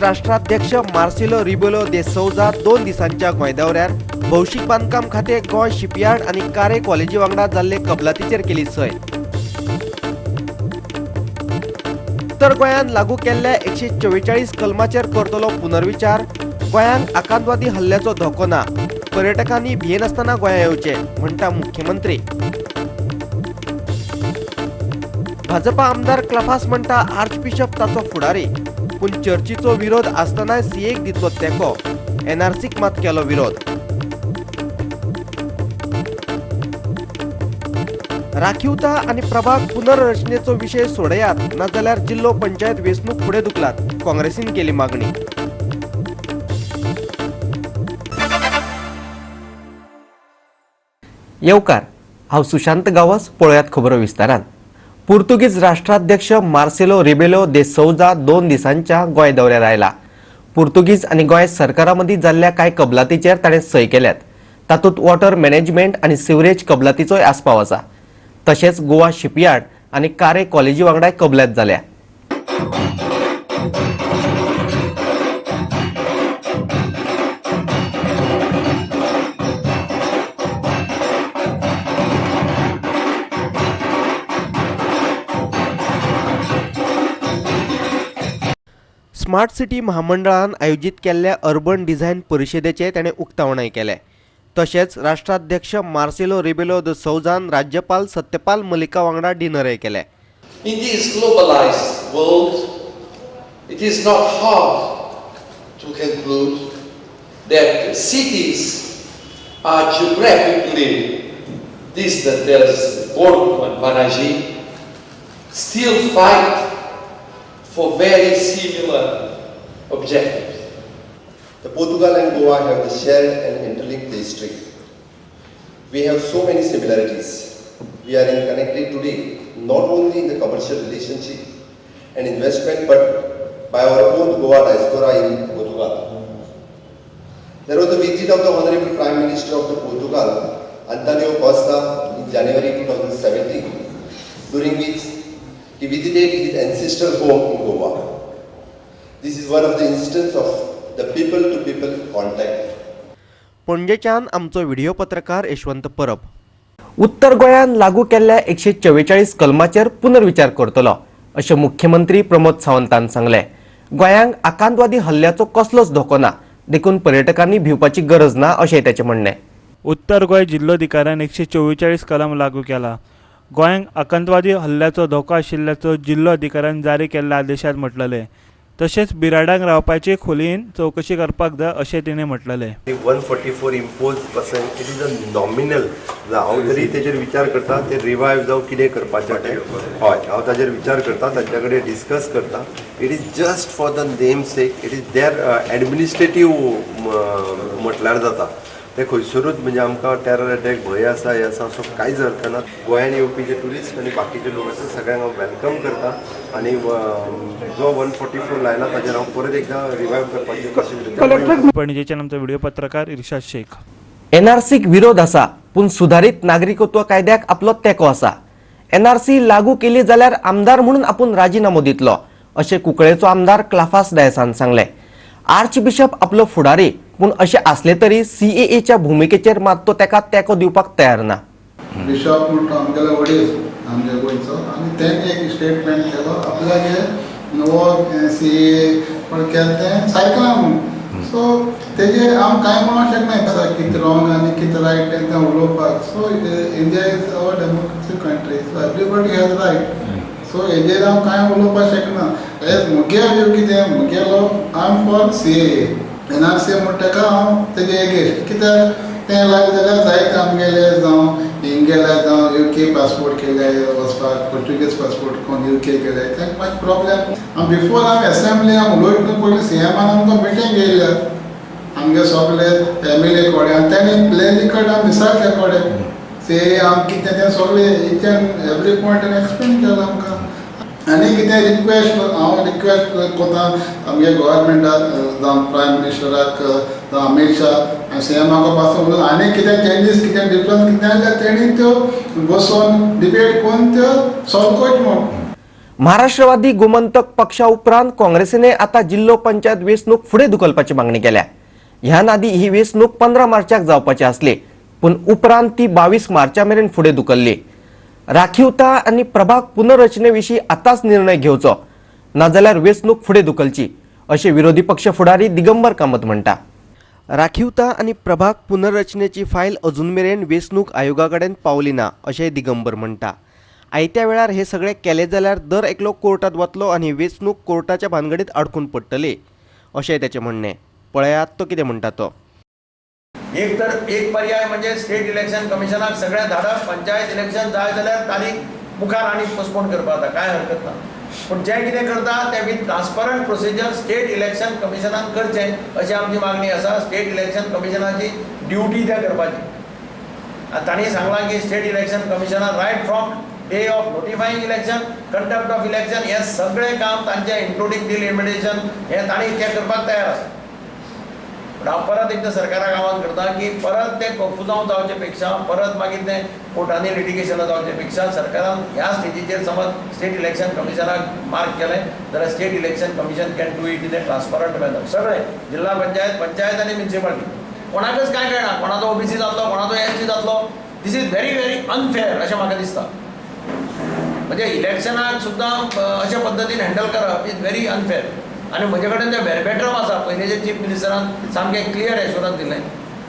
राष्ट्राध्यक्ष Marcelo Rebelo दे सौजा 2 दिसांच्या गोंय दौऱ्यार. भौशीक बांदकाम खातें, गोंय शिपयार्ड आनी कारे कॉलेजी वांगडा जाल्ले कबलातीचेर केली सय. उत्तर गोंयांत लागू केल्ल्या 144 कलमाचेर करतलो पुनर्विचार. गोंयांक आकांतवादी हल्ल्याचो धोको ना, पर्यटकांनी भियेनासतना गोंया येवचें म्हणटा मुख्यमंत्री. भाजपा आमदार क्लाफास म्हणटा आर्चबिशप ताचो फुडारी, पूण चर्चीचो विरोध आसतनाय सीएक दितलो तेंको. एनआरसीक मात केलो विरोध. राखीवता आनी प्रभाग पुनर्रचनेचो विशय सोडयात, नाजाल्यार जिल्लो पंचायत वेंचणूक फुडें धुकलात, काँग्रेसीन केली मागणी. येवकार, हांव सुशांत गांवस. पळयात खबरो विस्तारान. पुर्तुगीज राष्ट्राध्यक्ष मार्सेलो रिबेलो दे सौजा 2 दिसांच्या गोंय दौऱ्यार आयला. पुर्तुगीज आनी गोंय सरकारा मदीं जाल्ल्या कांय कबलातीचेर ताणें सय केल्यात. तातूंत वॉटर मॅनेजमेंट आनी सिवरेज कबलातीचोय आस्पाव आसा. तशेंच गोवा शिपयार्ड आनी कारे कॉलेजी वांगडाय कबलात जाल्या. स्मार्ट सिटी महामंडळान आयोजीत केल्ल्या अर्बन डिझायन परिशदेचें ताणें उक्तावणय केलें. तशेंच राष्ट्राध्यक्ष मार्सेलो रिबेलो the सौजान राज्यपाल सत्यपाल मलिका वांगडा डिनरय केलें. In this globalized world, it is not hard to conclude that cities are geographically distant as Porto and Panaji, still fight for very similar objectives. The Portugal and Goa have the shared and interlinked history. We have so many similarities. We are in connected today, not only in the commercial relationship and investment, but by our own Goa diaspora in Portugal. There was the visit of the Honorable Prime Minister of the Portugal, Antonio Costa, in January 2017, during which he visited his ancestral home in Goa. This is one of the instances of the people-to-people contact. पणजेच्यान आमचो video पत्रकार यशवंत परब. उत्तर गोंयांत लागू केल्ल्या 144 कलमाचेर पुनर्विचार करतलो अशें मुख्यमंत्री प्रमोद सावंतान सांगलें. गोंयांक आकांतवादी हल्ल्याचो कसलोच धोको ना, देखून पर्यटकांनी भिवपाची गरज ना अशें ताचें म्हणणें. उत्तर गोंय जिल्लोधिकाऱ्यान 144 कलम लागू केला. गोंयांक आकांतवादी हल्ल्याचो धोको आशिल्ल्याचो जिल्लो अधिकाऱ्यान जारी केल्ल्या आदेशांत म्हटलेलें. तशेंच बिराडांक रावपाची खोलयेन चवकशी करपाक जाय अशें तिणें म्हटलेलें. 144 impose percent it is a nominal. हांव तरी तेजेर विचार करता, ते रिवायव जावं कितें करपाचें तें. हय, हांव ताजेर विचार करता, तांच्या कडेन डिस्कस करता. It is just for the name sake, it is their administrative म्हटल्यार जाता. ते खंयसरूच म्हणजे आमकां टेरर अटॅक भंय आसा हे आसा असो कांयच अर्थ ना. गोंयान येवपी जे ट्युरिस्ट आनी बाकीचे लोक आसा सगळ्यांक हांव welcome करता आनी जो 144 लायला ताजेर हांव परत एकदां रिवायव करपाची पॉसिबिलिटी. पणजेच्यान आमचो व्हिडिओ पत्रकार इर्शाद शेख. एनआरसीक विरोध आसा, पूण सुधारीत नागरिकत्व कायद्याक आपलो तेंको आसा. एनआरसी लागू केली जाल्यार आमदार म्हणून आपूण राजिनामो दितलो अशें कुंकळेचो आमदार क्लाफास डायसान सांगलें. आर्च बिशप आपलो फुडारी, पूण अशें आसले तरी सीएएच्या भुमिकेचेर मात तो ताका तेंको दिवपाक तयार ना. बिशॉप म्हणटा आमगेलो वडील आमच्या गोंयचो, आनी तेणें एक स्टेटमेंट केलो आपल्याक हो सीए पण केलें तें सारकें ना म्हूण. सो तेजेर हांव कांय म्हणूंक शकना कितें रॉंग आनी कितें रायट तें तें उलोवपाक. So India is our democracy country, so everybody has right. So हेजेर हांव कांय उलोवपाक शकना. एज मुगे व्यू कितें मुगेलो, I am for CAA. NRC म्हणटा तेका हांव तेजे एगेन्स्ट, कित्याक तें लायलें जाल्यार जायते आमगेले जावं हिंग गेले जावं युके पासपोर्ट केले वचपाक, पोर्चुगीज पासपोर्ट कोण युके गेले तांकां मातशें प्रॉब्लेम. बिफोर हांव एसेंब्ली हांव उलयतना पयलीं सीएमान आमकां मिटींग घेयल्या आमगे सगळे एम एल ए कडेन, आनी तेणी क्लियरली कट आमी विचारले कडेन सी आम कितें तें सगळें each and every point explain केलां आमकां. आनी कितें रिक्वेस्ट, हांव रिक्वेस्ट करता आमगे गव्हर्मेंटाक जावं प्रायम मिनिस्टराक जावं अमीत शाह आनी सी एमाक पासून उलोवन आनी कितें चेंजीस कितें डिफरन्स कितें जाल्यार तेणी त्यो बसोन डिबेट करून त्यो सॉल्व करच्यो म्हूण. महाराष्ट्रवादी गोमंतक पक्षा उपरांत काँग्रेसीने आता जिल्लो पंचायत वेंचणूक फुडें धुकलपाची मागणी केल्या. ह्यान आदी ही वेंचणूक 15 मार्चाक जावपाची आसली, पूण उपरांत ती 22 मार्चा मेरेन फुडें धुकल्ली. राखीवता आनी प्रभाग पुनर्रचने विशीं आतांच निर्णय घेवचो, नाजाल्यार वेंचणूक फुडें धुकलची अशें विरोधी पक्ष फुडारी दिगंबर कामत म्हणटा. राखीवता आनी प्रभाग पुनर्रचनेची फायल अजून मेरेन वेंचणूक आयोगा कडेन पावली ना अशें दिगंबर म्हणटा. आयत्या वेळार हे सगळे केले जाल्यार दर एकलो कोर्टात वतलो आनी वेंचणूक कोर्टाच्या भानगडीत आडकून पडटली अशें ताचें म्हणणें. पळयात तो कितें म्हणटा तो. एक तर एक पर्याय म्हणजे स्टेट इलेक्शन कमिशनाक सगळें धाडप, पंचायत इलेक्शन जाय जाल्यार तारीख मुखार आनी पोस्टपोन करपाक जाता, कांय हरकत ना. पूण जें कितें करता तें with transparent procedure state election कमिशनान करचें अशी आमची मागणी आसा. स्टेट इलेक्शन कमिशनाची ड्युटी त्या करपाची. आनी तांणी सांगलां की स्टेट इलेक्शन कमिशनान right from day of notifying election, conduct of election हें सगळें काम तांचें, इन्क्लुडींग टील इन्विटेशन, हें तांणी तें करपाक तयार आसा. पूण हांव परत एकदां सरकाराक आवाहन करता की परत तें कोफुजांव जावचे पेक्षा, परत मागीर तें कोर्टांनी लिटिगेशनां जावचे पेक्षा सरकारान ह्या स्टेजीचेर समज स्टेट इलेक्शन कमिशनाक मार्क केलें जाल्यार state election commission can do it in a transparent manner. सगळें जिल्हा पंचायत, पंचायत आनी म्युनिसिपालिटी, कोणाकच कांय कळना, कोणाचो ओबीसी जातलो, कोणाचो एसटी जातलो. This is very very unfair अशें म्हाका दिसता. म्हणजे इलेक्शनाक सुद्दां अशा पद्दतीन हँडल करप is very unfair. आनी म्हजे कडेन तें वेरबेटरम आसा, पयलींचे चीफ मिनिस्टरान सामकें क्लियर एश्योरन्स दिलें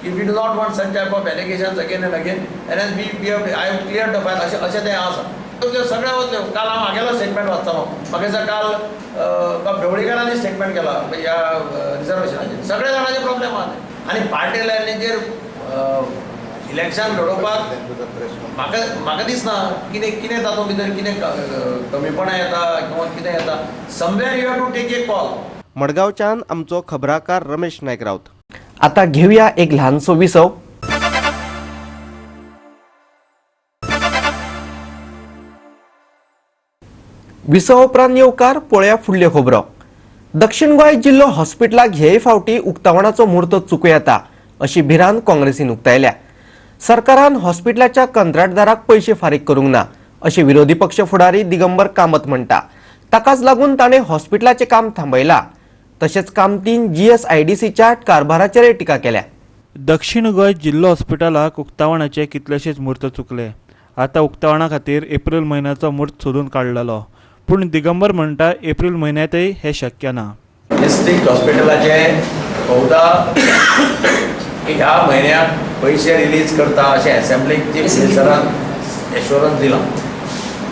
की we do not want such type of allegations again and again and as we have I have clear the file, अशें अशें तें आसा. त्यो सगळ्यो वतल्यो. काल हांव हागेलो स्टेटमेंट वाचतालो, म्हाका दिसता काल बाब ढवळीकारांनी स्टेटमेंट केला ह्या रिजर्वेशनाचेर. सगळे जाणांचे प्रॉब्लेम आहा आनी पार्टी लायनीचेर इलेक्शन लडोवपाक म्हाका दिसना कितें कितें तातूंत भितर कितें कमीपणां येता किंवा कितें येता. Somewhere you have to take a call. मडगांवच्यान आमचो खबराकार रमेश नायक राऊत. आता घेऊया एक ल्हानसो विसव. विसव उपरांत येवकार. पळोवया फुडल्यो खबरो. दक्षिण गोंय जिल्लो हॉस्पिटलाक हेय फावटी उक्तावणाचो म्हूर्त चुकूं येता अशी भिरांत काँग्रेसीन उक्तायल्या. सरकारान हॉस्पिटलाच्या कंत्राटदाराक पयशे फारीक करूंक ना अशें विरोधी पक्ष फुडारी दिगंबर कामत म्हणटा. ताकाच लागून ताणें हॉस्पिटलाचें काम थांबयलां. तशेंच कामतीन जीएसआयडीसीच्या कारभाराचेरय टिका केल्या. दक्षिण गोंय जिल्लो हॉस्पिटलाक उक्तावणाचे कितलेशेच म्हूर्त चुकले. आतां उक्तावणा खातीर एप्रील म्हयन्याचो म्हूर्त सोदून काडलेलो, पूण दिगंबर म्हणटा एप्रील म्हयन्यांतय हें शक्य ना. डिस्ट्रिक्ट हॉस्पिटलाचे बहुधा ह्या म्हयन्याक पयशे रिलीज करता अशें एसेंब्लीक चीफ मिनिस्टरान एश्योरन्स दिलां.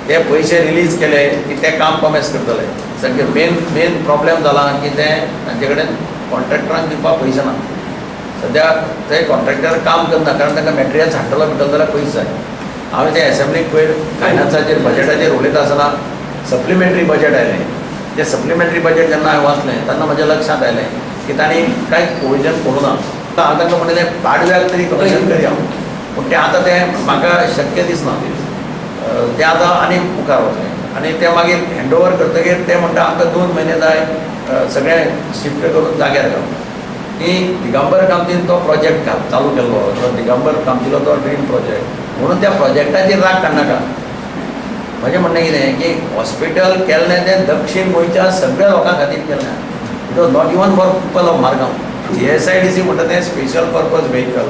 ते पयशे रिलीज केले की ते काम कॉमेस करतले. सारकें मेन मेन प्रॉब्लेम जाला की ते तांचे कडेन कॉन्ट्रॅक्टरांक दिवपाक पयशे ना. सद्या ते कॉन्ट्रॅक्टर काम करना, कारण तांकां मटेरियल्स हाडटलो बिडटलो जाल्यार पयशे जाय. हांवें ते एसेंब्लीक पयर फायनान्साचेर बजेटाचेर उलयता आसतना सप्लिमेंटरी बजेट आयलें. तें सप्लिमेंटरी बजेट जेन्ना हांवें वाचलें तेन्ना म्हज्या लक्षांत आयलें की तांणी कांयच प्रोविजन करूं ना. हांवें तांकां म्हणलें पाडव्याक तरी कमिशन करया, पूण तें आतां तें म्हाका शक्य दिसना. तें आतां आनी मुखार वतलें आनी तें मागीर हँड ओवर करतकीर ते म्हणटा आमकां 2 म्हयने जाय सगळें शिफ्ट करून जाग्यार घालूंक. की दिगंबर कामतीन तो प्रोजेक्ट चालू केल्लो, तो दिगंबर कामतीलो तो ड्रीम प्रोजेक्ट म्हणून त्या प्रोजेक्टाचेर राग काडनाका. म्हजें म्हणणें कितें की हॉस्पिटल केल्लें तें दक्षीण गोंयच्या सगळ्या लोकां खातीर केल्लें. It was not even for people of Margao. GSIDC म्हणटा तें special purpose vehicle,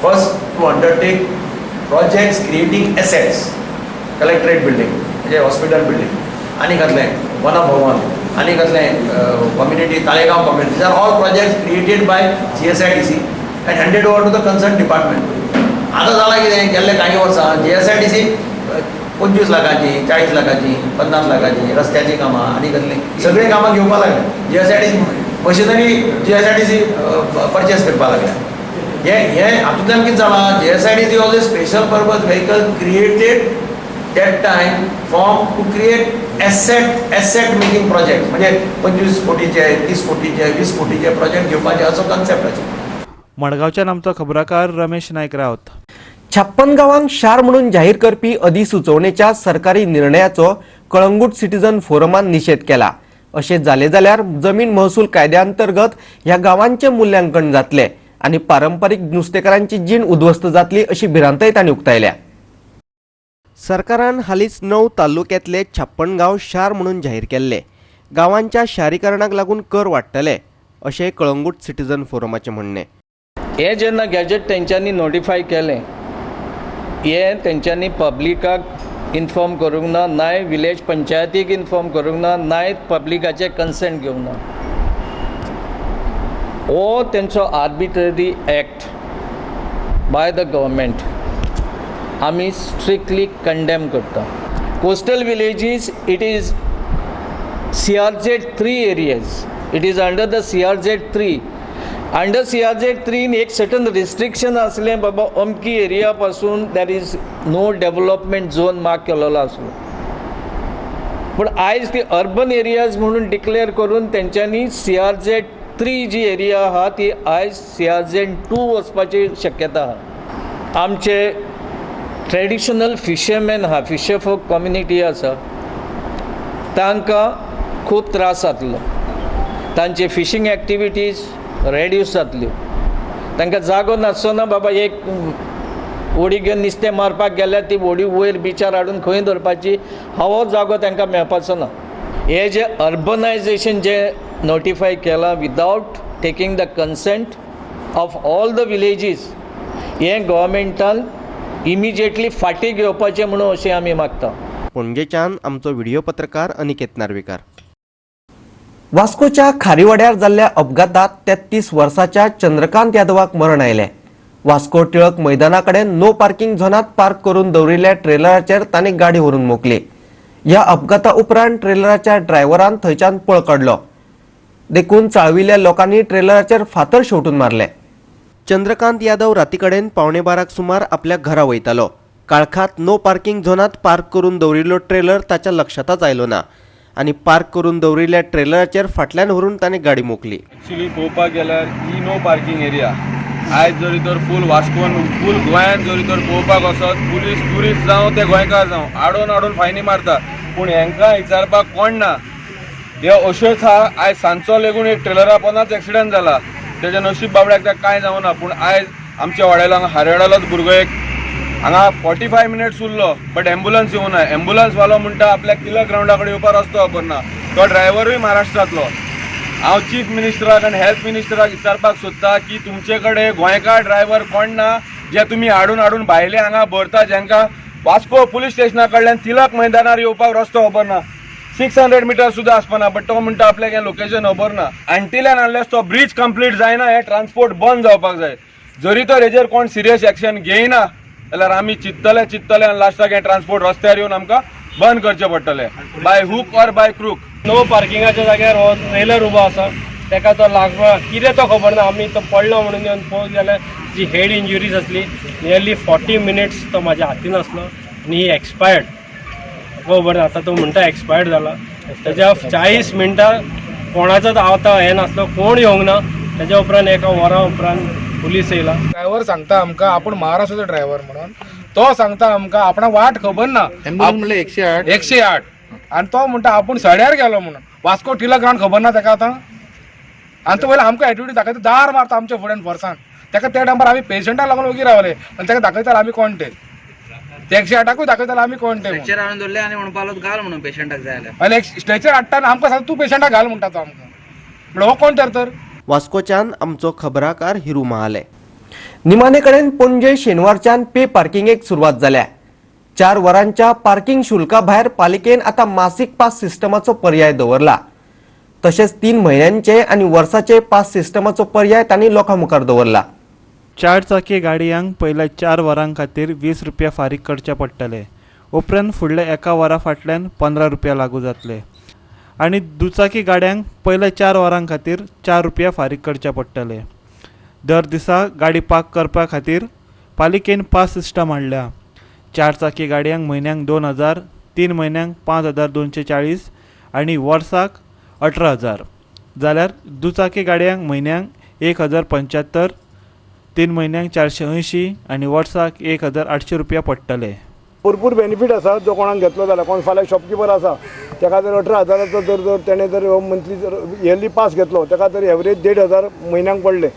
first to undertake projects creating assets, collectorate building म्हणजे हॉस्पिटल बिल्डींग, आनी कसलें वन भवन, आनी कसलें community, Taleigao community. These are all projects created by GSIDC and handed over to the concern department. आतां जालां कितें, गेल्ले कांय वर्सां जीएसआयडीसी 25 लाखाची, 40 लाखाची, 50 लाखाची रस्त्याची कामां आनी कसलीं सगळीं कामां घेवपाक लागले. जीएसआयडीसी मशिनरी जीएसआयडीसी परचेस करपाक लागल्या. हे हे हातूंतल्यान कितें जालां, GSIDC was a special purpose vehicle created that time form to create asset making project, म्हणजे 25 कोटीचे, 30 कोटीचे, 20 कोटीचे प्रोजेक्ट घेवपाचे असो कन्सेप्ट आशिल्लो. मडगांवच्यान आमचो खबराकार रमेश नायक रावत. 56 गांवांक शार म्हणून जाहीर करपी अधिसुचोवणेच्या सरकारी निर्णयाचो कळंगूट सिटीजन फोरमान निशेध केला. अशें जालें जाल्यार जमीन महसूल कायद्या अंतर्गत ह्या गांवांचें मुल्यांकन जातलें आनी पारंपरीक नुस्तेकारांची जीण उद्ध्वस्त जातली अशी भिरांतय तांणी उक्तायल्या. सरकारान हालींच 9 तालुक्यांतले 56 गांव शार म्हणून जाहीर केल्ले. गांवांच्या शारीकरणाक लागून कर वाडटले अशें कळंगूट सिटीजन फोरमाचें म्हणणें. हें जेन्ना गॅजेट तेंच्यांनी नोटिफाय केलें, हें तेंच्यांनी पब्लिकाक इन्फॉर्म करूंक ना, नाय विलेज पंचायतीक इन्फॉर्म करूंक ना, नाय पब्लिकाचें कन्सेंट घेवंक ना. हो तेंचो arbitrary act by the government आमी स्ट्रिक्टली कंडेम करता. Coastal villages it is CRZ 3 areas, it is under the CRZ 3. Under CRZ 3 एक सर्टन रिस्ट्रिक्शन आसलें, बाबा अमकी एरिया पासून there is no development zone mark केलेलो आसलो. पूण आयज ती अर्बन एरियाज म्हणून डिक्लेअर करून तेंच्यांनी CRZ 3 जी एरिया आहा ती आयज CRZ 2 वचपाची शक्यता आहा. आमचे ट्रेडिशनल फिशरमॅन आहा, फिशर फोक कम्युनिटी आसा, तांकां खूब त्रास जातलो. तांचे फिशींग एक्टिविटीज रेड्यूस जातल्यो. तांकां जागो नासचो ना, बाबा एक व्हडी घेवन नुस्तें मारपाक गेल्यार ती व्हडी वयर बिचार हाडून खंय दवरपाची हो जागो तांकां मेळपाचो ना. हे जे अर्बनायजेशन जे नोटिफाय केलां without taking the consent of all the villages, हें गव्हर्मेंटान इमिजिएटली फाटीं घेवपाचें म्हणून अशें आमी मागता. पणजेच्यान आमचो व्हिडिओ पत्रकार अनिकेत नार्वेकार. वास्कोच्या खारीवाड्यार जाल्ल्या अपघातात 33 वर्साच्या चंद्रकांत यादवाक मरण आयलें. वास्को टिळक मैदाना कडेन नो पार्किंग झोनांत पार्क करून दवरिल्ल्या ट्रेलराचेर ताणें गाडी व्हरून मोखली. ह्या अपघाता उपरांत ट्रेलराच्या ड्रायव्हरान थंयच्यान पळ काडलो. देखून चाळविल्ल्या लोकांनी ट्रेलराचेर फातर शेवटून मारले. चंद्रकांत यादव राती कडेन 11:45 सुमार आपल्या घरा वयतालो. काळखात नो पार्किंग झोनांत पार्क करून दवरिल्लो ट्रेलर ताच्या लक्षांतच आयलो ना आनी पार्क करून दवरिल्ल्या ट्रेलराचेर फाटल्यान व्हरून ताणें गाडी मोखली. एक्चुली पळोवपाक गेल्यार ही नो पार्किंग एरिया. आयज जरी तर फूल वास्कोन फूल गोंयान जरी तर पळोवपाक वचत, पुलीस ट्युरिस्ट जावं ते गोंयकार जावं आडोवन आडोवन फायनी मारता, पूण हेंकां विचारपाक कोण ना. हे अश्योच आहा. आयज सांजचो लेगून एक ट्रेलरा पोंदाच एक्सिडंट जाला. तेजें नशीब बाबड्याक तेका कांय जावना, पूण आयज आमच्या वाड्यालो हांगा हारेवाड्यालोच भुरगो एक हांगा 45 मिनट्स उरलो, बट एम्बुलन्स येवना. एम्बुलन्स वालो म्हणटा आपल्याक तिलक ग्रावंडा कडेन येवपाक रस्तो खबर ना. तो ड्रायव्हरूय महाराष्ट्रांतलो. हांव चीफ मिनिस्टराक आनी हेल्थ मिनिस्टराक विचारपाक सोदता की तुमचे कडेन गोंयकार ड्रायव्हर कोण ना जे तुमी हाडून हाडून भायले हांगा भरता, जेंकां वास्को पुलीस स्टेशना कडल्यान तिलक मैदानार येवपाक रस्तो खबर ना, 600 मिटर सुद्दां आसपाना, बट तो म्हणटा आपल्याक हें लोकेशन खबर ना. अनटील एंड अनलेस तो ब्रीज कंप्लीट जायना हें ट्रान्सपोर्ट बंद जावपाक जाय. जरी तर हेजेर कोण सिरियस एक्शन घेयना जाल्यार आमी चिंततले चिंततले आनी लास्टाक हें ट्रान्सपोर्ट रस्त्यार येवन आमकां बंद करचें पडटलें, by hook or by crook. No पार्किंगाच्या जाग्यार हो ट्रेलर उबो आसा, तेका तो लागलो कितें तो खबर ना. आमी तो पडलो म्हणून येवन पळोवंक जाल्यार जी हेड इंजुरीज आसली, नियरली 40 मिनिट्स तो म्हाज्या हातीन आसलो आनी ही एक्सपायर्ड. खबर ना आतां तो म्हणटा एक्सपायर्ड जाला. तेज्या 40 मिनटां कोणाचोच आतां हें नासलो, कोण येवंक ना. तेज्या उपरांत एका वरा उपरांत पुलीस येयला. ड्रायव्हर सांगता आमकां आपूण महाराष्ट्राचो ड्रायव्हर म्हणून. तो सांगता आमकां आपणाक वाट खबर ना. म्हणल्यार 108. 108. आनी तो म्हणटा आपूण सड्यार गेलो म्हणून. वास्को टिलक ग्रावंड खबर ना ताका आतां. आनी तो पयलीं आमकां एटिट्यूड दाखयता, दार मारता आमच्या फुड्यान फोर्सान. ताका त्या टायमार आमी पेशंटाक लागून ओगी रावले आनी ताका दाखयताले आमी कोण ते. ते 108कूय दाखयताले आमी कोण ते म्हणून. स्ट्रेचर हाडून दवरले आनी म्हणपाक लागलो घाल म्हणून पेशंटाक जाय जाल्यार. आनी एक स्ट्रेचर हाडटा आनी आमकां सांगता तूं पेशंटाक घाल म्हणटा तो आमकां. म्हणल्यार हो कोण तर तर. वास्कोच्यान आमचो खबराकार हिरू महाले. निमाणे कडेन पणजे शेनवारच्यान पे पार्किंगेक सुरवात जाल्या. 4 वरांच्या पार्किंग शुल्का भायर पालिकेन आतां मासीक पास सिस्टमाचो पर्याय दवरला. तशेंच 3 म्हयन्यांचे आनी वर्साचे पास सिस्टमाचो पर्याय तांणी लोकां मुखार दवरला. 4 चाकी गाडयांक पयल्या 4 वरां खातीर 20 रुपया फारीक करचे पडटले. उपरांत फुडल्या एका वरा फाटल्यान 15 रुपया लागू जातले आनी दुचाकी गाड्यांक पयल्या 4 वरां खातीर 4 रुपया फारीक करचे पडटले. दर दिसा गाडी पार्क करपा खातीर पालिकेन पास सिस्टम हाडल्या. 4 चाकी गाडयांक म्हयन्याक 2000, 3 म्हयन्यांक 5240 आनी वर्साक 18,000, जाल्यार दुचाकी गाडयांक म्हयन्याक 1075, 3 म्हयन्यांक 480 आनी वर्साक 1800 रुपया पडटले. भरपूर बेनिफीट आसा जो कोणाक घेतलो जाल्यार. कोण फाल्यां शॉपकिपर आसा ताका जर 18,000चो जर जर तेणें जर मंथली जर इयरली पास घेतलो ताका जर एवरेज 1,500 म्हयन्याक पडले,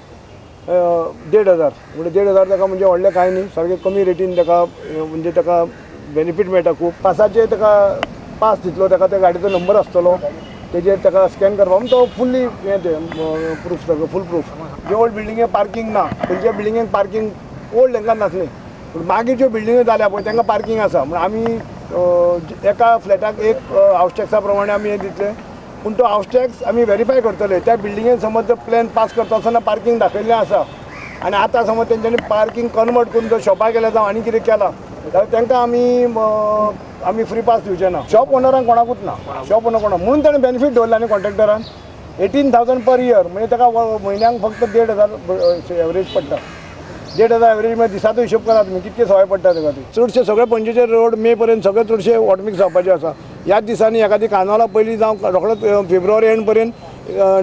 1,500 म्हणजे 1,500 ताका म्हणजे व्हडलें कांय न्ही, सारकें कमी रेटीन ताका म्हणजे ताका बेनिफीट मेळटा खूब. पासाचेर ताका पास दितलो, ताका त्या गाडयेचो नंबर आसतलो, तेजेर ताका स्कॅन करपाक तो फुल्ली हें तें प्रूफ सगळें फूल प्रूफ. जे ओल्ड बिल्डिंगे पार्कींग ना, पयलींच्या बिल्डिंगेक पार्कींग ओल्ड तांकां नासलें, पूण मागीर ज्यो बिल्डिंग्यो जाल्या पळय तांकां पार्कींग आसा. म्हण आमी एका फ्लॅटाक एक हावस टॅक्सा प्रमाणे आमी हें दितले, पूण तो हावस टॅक्स आमी वेरीफाय करतले. त्या बिल्डिंगेन समज जर प्लॅन पास करता आसतना पार्कींग दाखयल्लें आसा आनी आतां समज तेंच्यांनी पार्कींग कन्वर्ट करून जर शॉपां केल्या जावं आनी कितें केलां जाल्यार तांकां आमी आमी फ्री पास दिवचे ना. शॉप ओनरांक कोणाकूच ना, शॉप ओनर कोणाक म्हणून ताणें बेनिफीट दवरला न्ही कॉन्ट्रॅक्टरान 18,000 पर इयर, म्हणजे ताका म्हयन्याक फक्त 1,500 एवरेज पडटा. 1,500 एवरेज म्हणजे दिसाचो हिशोब करा तुमी कितके सवाय पडटा ताका ती. चडशे सगळे पणजेचे रोड मे पर्यंत सगळे चडशे हॉटमिक्स जावपाचे आसा. ह्याच दिसांनी एखादी कार्नावाला पयलीं जावं रोखडोच फेब्रुवारी एंड पर्यंत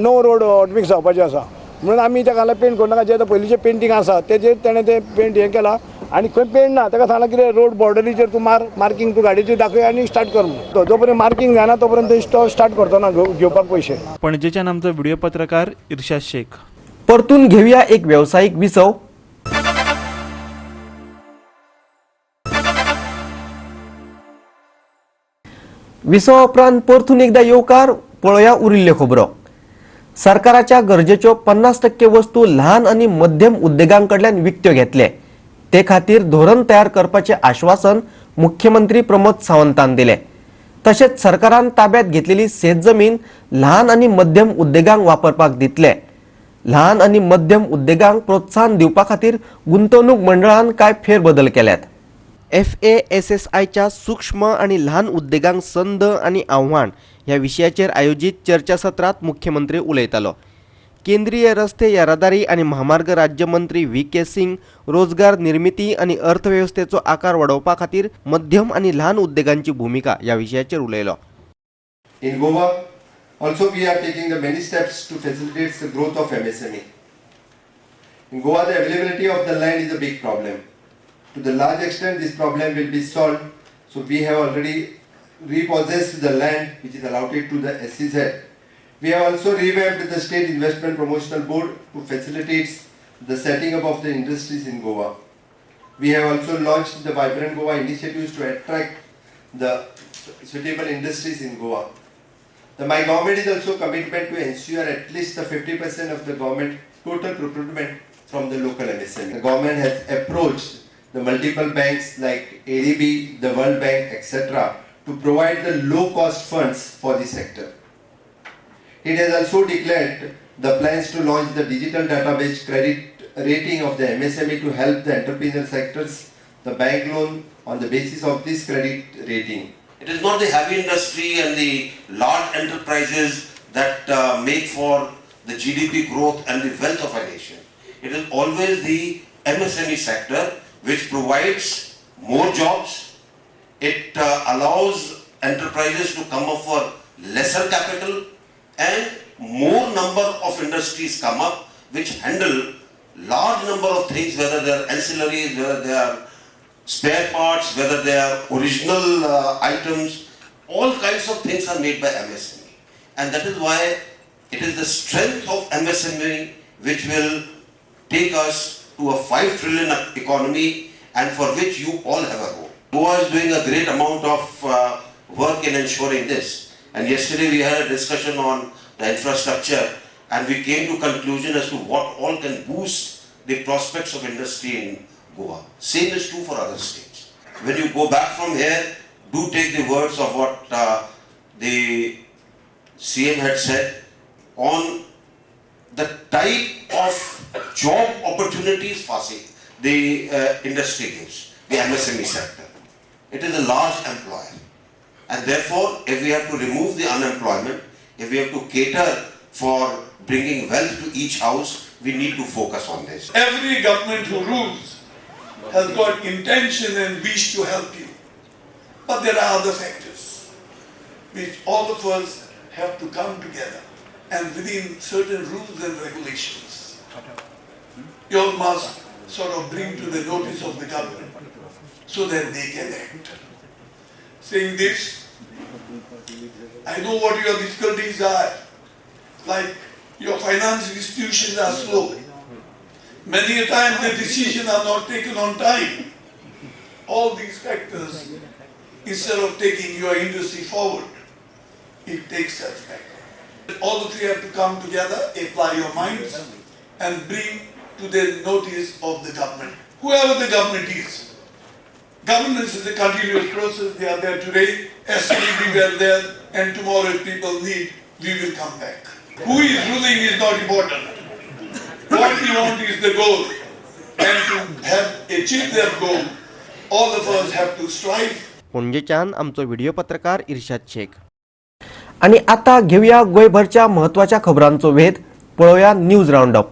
9 रोड हॉटमिक्स जावपाचे आसा. म्हणून आमी त्या घाला पेंट करूं नाका, जे आतां पयलींचें पेंटींग आसा तेजेर तेणें तें पेंट हें केलां आनी खंय पेंट ना. ताका सांगलां कितें रोड बॉर्डरीचेर तूं मार्कींग तूं गाडयेचेर दाखय आनी स्टार्ट कर म्हणून. जो पर्यंत मार्कींग जायना तो पर्यंत तो स्टार्ट करचो ना घेवपाक पयशे. पणजेच्यान आमचो व्हिडिओ पत्रकार इर्शाद शेख. परतून घेवया एक वेवसायीक विसव. विसवा उपरांत परतून एकदा येवकार. पळोवया उरिल्ल्यो खबरो. सरकाराच्या गरजेच्यो 50% वस्तू ल्हान आनी मध्यम उद्देगां कडल्यान विकत्यो घेतले, ते खातीर धोरण तयार करपाचें आश्वासन मुख्यमंत्री प्रमोद सावंतान दिलें. तशेंच सरकारान ताब्यात घेतलेली शेत जमीन ल्हान आनी मध्यम उद्देगांक वापरपाक दितले. ल्हान आनी मध्यम उद्देगांक प्रोत्साहन दिवपा खातीर गुंतवणूक मंडळान कांय फेरबदल केल्यात. FASSIच्या सूक्ष्म आनी ल्हान उद्देगांक संद आनी आव्हान ह्या विशयाचेर आयोजीत चर्चासत्रांत मुख्यमंत्री उलयतालो. केंद्रीय रस्ते येरादारी आनी म्हामार्ग राज्यमंत्री V.K. Singh रोजगार निर्मिती आनी अर्थवेवस्थेचो आकार वाडोवपा खातीर मध्यम आनी ल्हान उद्देगांची भुमिका ह्या विशयाचेर उलयलो. In Goa also we are taking the many steps to facilitate the growth of MSME. In Goa the availability of the land is a big problem. To the large extent this problem will be solved, so we have already repossessed the land which is allotted to the SEZ. We have also revamped the State Investment Promotional Board to facilitate the setting up of the industries in Goa. We have also launched the Vibrant Goa initiatives to attract the suitable industries in Goa. My government is also commitment to ensure at least the 50% of the government total procurement from the local MSME. The government has approached the multiple banks like ADB, the World Bank, etc. to provide the low-cost funds for the sector. It has also declared the plans to launch the digital database credit rating of the MSME to help the entrepreneurial sectors, the bank loan on the basis of this credit rating. It is not the heavy industry and the large enterprises that make for the GDP growth and the wealth of a nation. It is always the MSME sector which provides more jobs. It allows enterprises to come up for lesser capital and more number of industries come up which handle large number of things, whether they are ancillaries, whether they are spare parts, whether they are original items, all kinds of things are made by MSME. And that is why it is the strength of MSME which will take us to a 5 trillion economy, and for which you all have a role. Goa is doing a great amount of work in ensuring this. And yesterday we had a discussion on the infrastructure, and we came to conclusion as to what all can boost the prospects of industry in Goa. Same is true for other states. When you go back from here, do take the words of what the CM had said on the type of job opportunities the industry gives, the MSME sector. It is a large employer, and therefore if we have to remove the unemployment, if we have to cater for bringing wealth to each house, we need to focus on this. Every government who rules has got intention and wish to help you. But there are other factors which all of us have to come together and within certain rules and regulations. You all must sort of bring to the notice of the government so that they can act. Saying this, I know what your difficulties are, like your finance institutions are slow. Many a time the decisions are not taken on time. All these factors Instead of taking your industry forward, it takes us back. All of you have to come together, apply your minds, and bring to the notice of the government, whoever the government is. Governance is a continuous process. They are there today, as soon as we were there, and tomorrow if people need, we will come back. Who is ruling is not important. What we want is the goal. And to have achieved that goal, all of us have to strive. पणजेच्यान आमचो video पत्रकार इर्शाद शेख. आनी आतां घेवया गोंयभरच्या म्हत्वाच्या खबरांचो वेध. पळोवया news रावंडअप.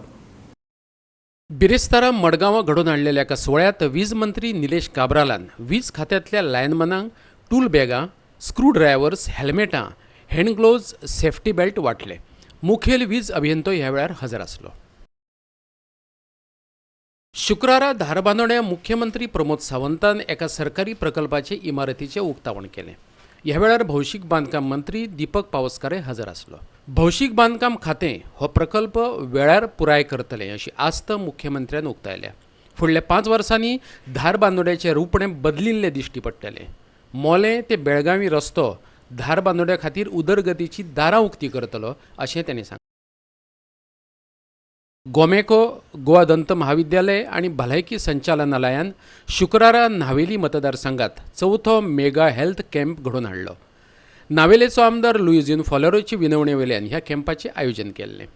बिरेस्तारा मडगांवां घडोवन हाडलेल्या एका सुवाळ्यांत वीज मंत्री निलेश काब्रालान वीज खात्यांतल्या लायनमनांक टूल बॅगां, स्क्रू ड्रायव्हर्स, हेल्मेटां, हँड ग्लोव्ज, सेफ्टी बेल्ट वांटले. मुखेल वीज अभियंतो ह्या वेळार हजर आसलो. शुक्रारा धारबांदोड्या मुख्यमंत्री प्रमोद सावंतान एका सरकारी प्रकल्पाचे इमारतीचें उक्तावण केलें. ह्या वेळार भौशीक बांदकाम मंत्री दीपक पावसकार हजर आसलो. भौशीक बांदकाम खातें हो प्रकल्प वेळार पुराय करतलें अशी आस्त मुख्यमंत्र्यान उक्तायल्या. फुडल्या 5 वर्सांनी धारबांदोड्याचें रुपणें बदलिल्लें दिश्टी पडटलें. मोलें ते बेळगावी रस्तो धारबांदोड्या खातीर उदरगतीची दारां उक्ती करतलो अशें तांणी सांगलें. गोमेको, गोवा दंत महाविद्यालय आनी भलायकी संचालनालयान शुक्रारा न्हावेली मतदारसंघात चवथो मेगा हेल्थ कॅम्प घडोवन हाडलो. नावेलेचो आमदार लुईझिन फॉलेरोची विनवणे वेल्यान ह्या कॅम्पाचें आयोजन केल्लें.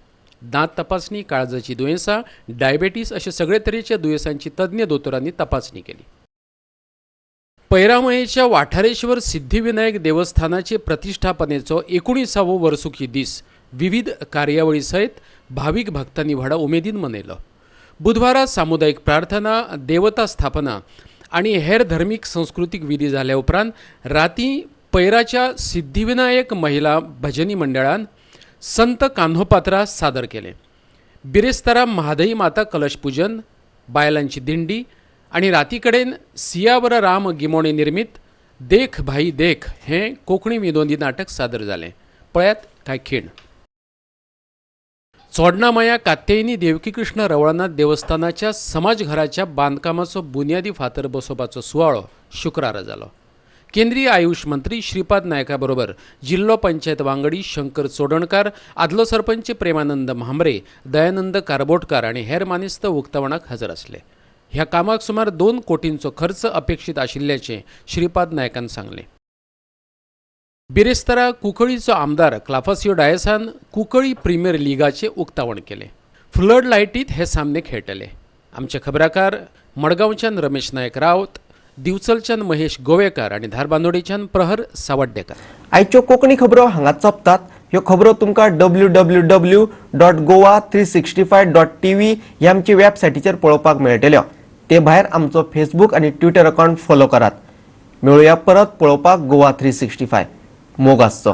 दांत तपासणी, काळजाची दुयेंसां, डायबेटीस अशे सगळे तरेच्या दुयेंसांची तज्ञ दोतोरांनी तपासणी केली. पैरामयेच्या वाठारेश्वर सिद्धिविनायक देवस्थानाचे प्रतिष्ठापनेचो 19वो वर्सुकी दीस विविध कार्यावळी सयत भावीक भक्तांनी व्हडा उमेदीन मनयलो. बुधवारा सामुदायिक प्रार्थना, देवता स्थापना आनी हेर धर्मीक संस्कृतीक विधी जाल्या उपरांत राती पैराच्या सिद्धिविनायक महिला भजनी मंडळान संत कान्होपात्रा सादर केलें. बिरेस्तारा म्हादई माता कलश पूजन, बायलांची दिंडी आनी राती कडेन सियावर राम गिमोणे निर्मीत देख भाई देख हें कोंकणी विनोदी नाटक सादर जालें. पळयात कांय खीण. चोडणामाया कात्यायनी देवकीकृष्ण रवळनाथ देवस्थानाच्या समाजघराच्या बांदकामाचो बुन्यादी फातर बसोवपाचो सुवाळो शुक्रारा जालो. केंद्रीय आयुष मंत्री श्रीपाद नायका बरोबर जिल्लो पंचायत वांगडी शंकर चोडणकार, आदलो सरपंच प्रेमानंद म्हांबरे, दयानंद कारबोटकार आनी हेर मानेस्त उक्तावणाक हजर आसले. ह्या कामाक सुमार 2 कोटींचो खर्च अपेक्षीत आशिल्ल्याचें श्रीपाद नायकान सांगलें. बिरेस्तारा कुंकळीचो आमदार क्लाफासियो डायसान कुंकळी प्रिमियर लिगाचें उक्तावण केलें. फ्लड लायटीत हे सामने खेळटले. आमचे खबराकार मडगांवच्यान रमेश नायक रावत, दिवचलच्यान महेश गोवेकार आनी धारबांदोडेच्यान प्रहर सावड्डेकार. आयच्यो कोंकणी खबरो हांगाच सोंपतात. ह्यो खबरो तुमकां www.goa365.tv ह्या आमची वेबसायटीचेर पळोवपाक मेळटल्यो. ते भायर आमचो फेसबूक आनी ट्विटर अकावंट फॉलो करात. मेळुया परत पळोवपाक गोवा 365. मोग आसचो.